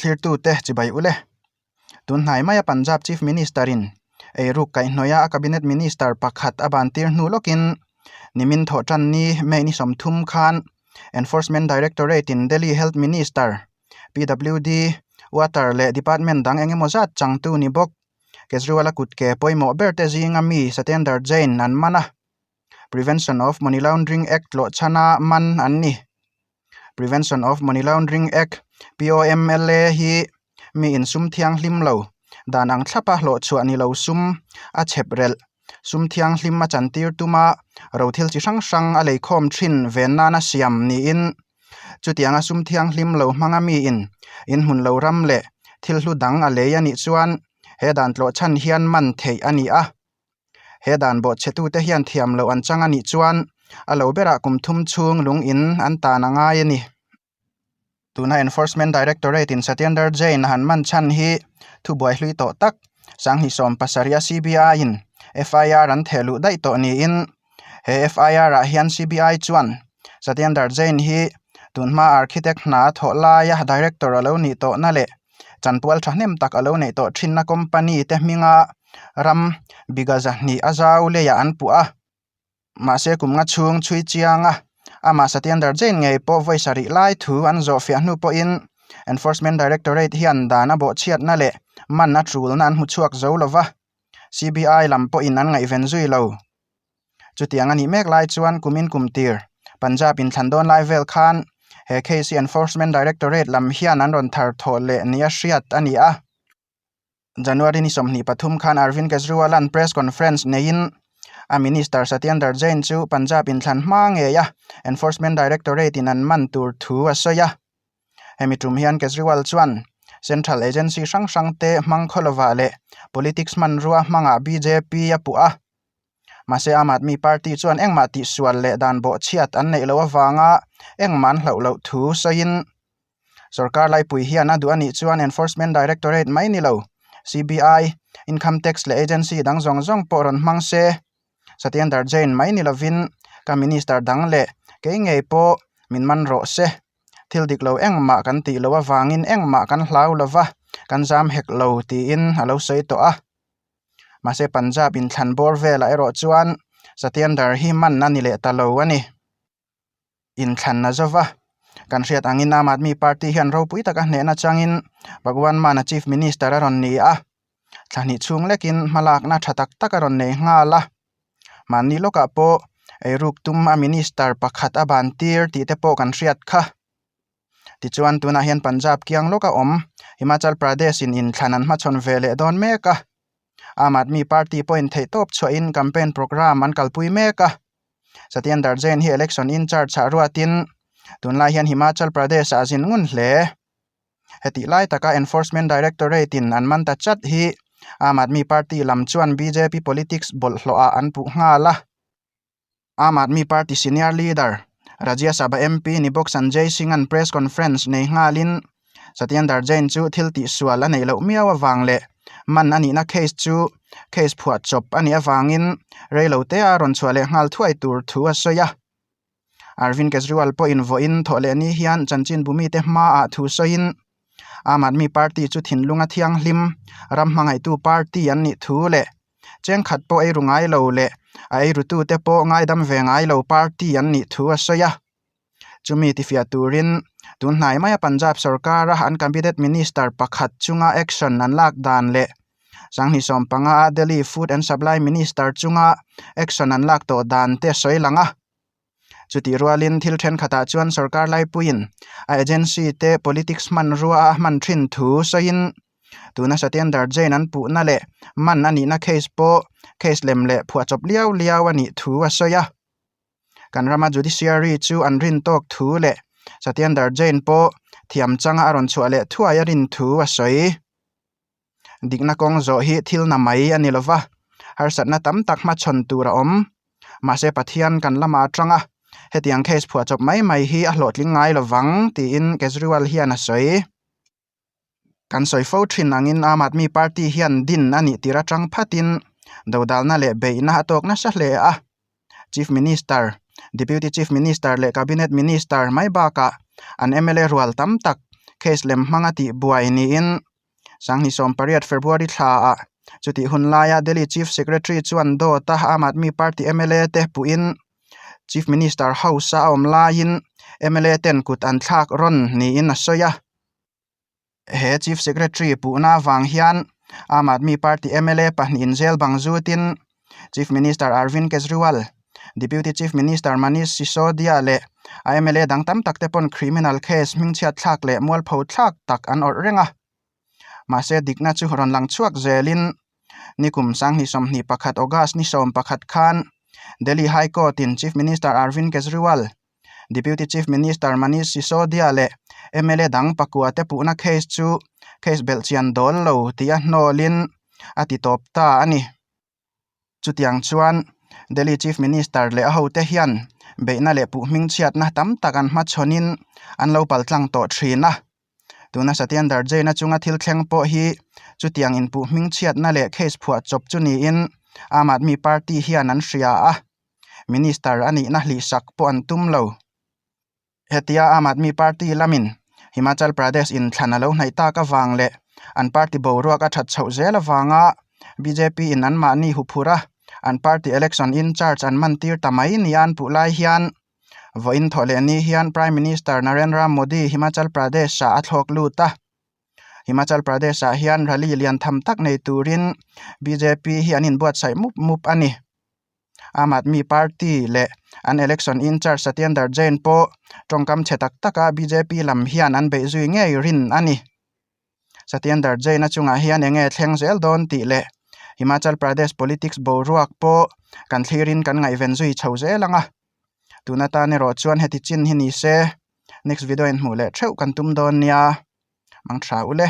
Thlirtute chibai ule. Tunhnai maia Punjab Chief Minister in eiruk kaihhnawih a Cabinet Minister pakhat a bantir hnu lawkin nimin thawh tan ni May ni 30 khan Enforcement Directorate in Delhi Health Minister, PWD, Water leh Department dang engemaw zat changtu ni bawk Kejriwal-a kutke pawimawh ber te zinga mi Satyendar Jain an man a, Prevention of Money Laundering Act tlawhchhana man an ni. Prevention of Money Laundering Act, POMLA, hi mi insum thianghlim lo, dan ang thlapa hlawhchhuah ni lo sum a chhep relh, sum thianghlim a chantir tuma rothil chi hrang hrang a leikhawm thin ven nana siam niin chutianga sum thianghlim lo hmanga miin inhmun lo ram leh thil hlu dang a lei a nih chuan he dan tlawhchhan hian man theih a ni a. He dan bawhchhetute hian thiam loh an chang a nih chuan a lo berah kum thum chhung lung in an tan a ngai a ni. Tuna Enforcement Directorate in Satyendar Jain a han man chhan hi thubuai hlui tawh tak Sanghnih 70 a CBI in FIR an theh luh daih tawh niin he FIR ah hian CBI chuan Satyendar Jain hi tunhma architect hna a thawh laia director a lo nih tawhna leh chanpual thahnem tak a lo neih tawh thinna company te hminga ram bigha zahnih a zau leiah an puh a mahse kum nga chhung chhui chiang a amah Satyendar Jain ngei pawh vawi sarih lai thu an zawh fiah hnu pawhin Enforcement Directorate hian dan a bawhchhiatna leh man a tulna an hmu chhuak zo lova CBI lam pawhin an ngaihven zui lo. Chutiang a nih mek lai chuan kumin kum tir Punjab inthlan dawn lai vel khan he case hi Enforcement Directorate lam hian an rawn thar thawh leh nia hriat a ni a. January ni 23 khan Arvind Kejriwal-a'n press conference neiin a Minister Satyendar Jain chu Punjab inthlan hma ngei a Enforcement Directorate-in an man tur thu a sawi a. Hemi tum hian Kejriwal chuan Central agency hrang hrang te hmang khaw lovah leh politics hmanrua hmangah bjp a puh a. Mahse Aam Aadmi Party chuan engmah tihsual leh dan bawhchhiat an neih loh avanga engmah an hlauh loh thu sawiin sorkar laipui hian a duh a nih chuan Enforcement Directorate mai ni lo, CBI, Income Tax leh agency dang zawng zawng pawh rawn hmang se. Satyendar Jain mai ni lovin ka minister dang leh kei ngei pawh min man rawh se. Thil dik lo engmah kan tih loh avangin engmah kan hlau lova, kan zam hek lo tiin a lo sawi tawh a. Mahse Punjab inthlan bawr velah erawh chuan Satyendar hi man a ni leh ta lo a ni. Inthlan a zova, kan hriat angin Aam Aadmi Party hian ropui taka hnehna changin Bhagwan Mann-a Chief Minister a rawn ni a, thla hnih chhung lekin hmalakna tha tak tak a rawn nei nghal a. Mahni lawkah pawh eiruk tum a Minister pakhat a ban tir tih te pawh kan hriat kha. Tichuan tunah hian Punjab kiang lawka awm Himachal Pradesh in inthlan an hmachhawn ve leh dawn mek a. Aam Aadmi Party pawhin theihtawp chhuahin campaign programme an kalpui mek a. Satyendar Jain hi election in charge ah ruatin tunlai hian Himachal Pradesh ah a zin ngun hle. Hetih lai taka Enforcement Directorate in an man ta chat hi Aam Aadmi Party lam chuan bjp politics bawlhhlawh ah an puh nghal a. Aam Aadmi Party senior leader, Rajya Sabha MP ni bawk Sanjay Singh-a'n press conference nei nghalin Satyendar Jain chu thil tihsual a neih loh miau avang leh man a nihna case chu case phuahchawp a nih avangin reilote a rawn chhuah leh nghal thuai tur thu a sawi a. Arvind Kejriwal pawhin vawiin thawh leh ni hian chanchinbu mite hmaah thu sawiin Aam Aadmi Party chu thinlunga thianghlim ram hmangaihtu party an nih thu leh Chengkhat pawh eiru ngai lo leh a eirutute pawh ngaidam ve ngai lo party an nih thu a sawi a. Chumi tifiah turin tun hnai maia Punjab sorkara an cabinet minister pakhat chunga action an lak dan leh 2015 a Delhi Food and Supply Minister chunga action an lak tawh dan te a sawi lang a. Chutih rualin thil thenkhatah chuan sorkar laipuiin a agency te politics hmanrua a hman thin thu sawiin tuna Satyendar Jain an puhna leh man a nihna case pawh case lem leh phuahchawp liau liau a nih thu a sawi a. Kan rama judiciary chu an rin tawk thu leh Satyendar Jain pawh thiam changa a rawn chhuah leh thuai a rin thu a sawi. Dikna kawng zawh hi thil na mai a ni lo va, harsatna tam tak hmachhawn tur a awm. Mahse Pathian kan lamah atang a, hetiang case phuahchawp mai mai hi a hlawhtling ngai lo vang, tiin Kejriwal hian a sawi. Kan sawi fo thin angin Aam Aadmi Party hian din a nih tir atang phatin dodalna leh beihna a tawk nasa hle a. Chief Minister, Deputy Chief Minister leh Cabinet Minister mai bakah an mla rual tam tak case lem hmanga tihbuai niin 2018 February thlaah chutih hun laia Delhi Chief Secretary chuan dawta Aam Aadmi Party mla te puhin Chief Minister House-a a awm laiin mla ten kut an thlak rawn niin a sawi a. He Chief Secretary puhna avang hian Aam Aadmi Party mla pahnihin jail bang zutin Chief Minister Arvind Kejriwal, Deputy Chief Minister Manish Sisodia leh a mla dang tam tak te pawn criminal case hmingchhiat thlak leh mualpho thlak tak an awrh reng a. Mahse dikna chu rawn lang chhuak zelin nikum 2021 August ni 11 khan Delhi High Court in Chief Minister Arvind Kejriwal, Deputy Chief Minister Manish Sisodia leh mla dang pakua te puhna case chu case belhchian dawl lo tia hnawlin a ti tawp ta a ni. Chutiang chuan Delhi Chief Minister leh a hote hian beihna leh puh hmingchhiatna tam tak an hmachhawnin an lo paltlang tawh thin a. Tuna Satyendar Jain a chunga thil thleng pawh hi chutiang inpuh hmingchhiatna leh case phuah chawp chu niin Aam Aadmi Party hian an hria a, Minister a nihna hlihsak pawh an tum lo. Hetia Aam Aadmi Party lamin Himachal Pradesh inthlan a lo hnaih tak avang leh an party boruak a that chhoh zel avanga bjp in anmahni huphurh a, an party election in-charge an mantir ta mai nia an puh lai hian vawiin thawh leh ni hian Prime Minister Narendra Modi Himachal Pradesh-ah a thlawk lut a. Himachal Pradesh-ah hian rally lian tham tak nei turin bjp hi an inbuatsaih mup mup a ni. Aam Aadmi Party leh an election in-charge Satyendar Jain pawh tawngkam chhe tak taka bjp lam hian an beih zui ngei rin a ni. Satyendar Jain-a chungah hian eng nge thleng zel dawn tih leh Himachal Pradesh politics boruak pawh kan thlirin kan ngaihven zui chho zel ang a. Tun atan erawh chuan heti chin hi ni se next video in hmuh leh theuh kan tum dawn nia. Mang tha ule.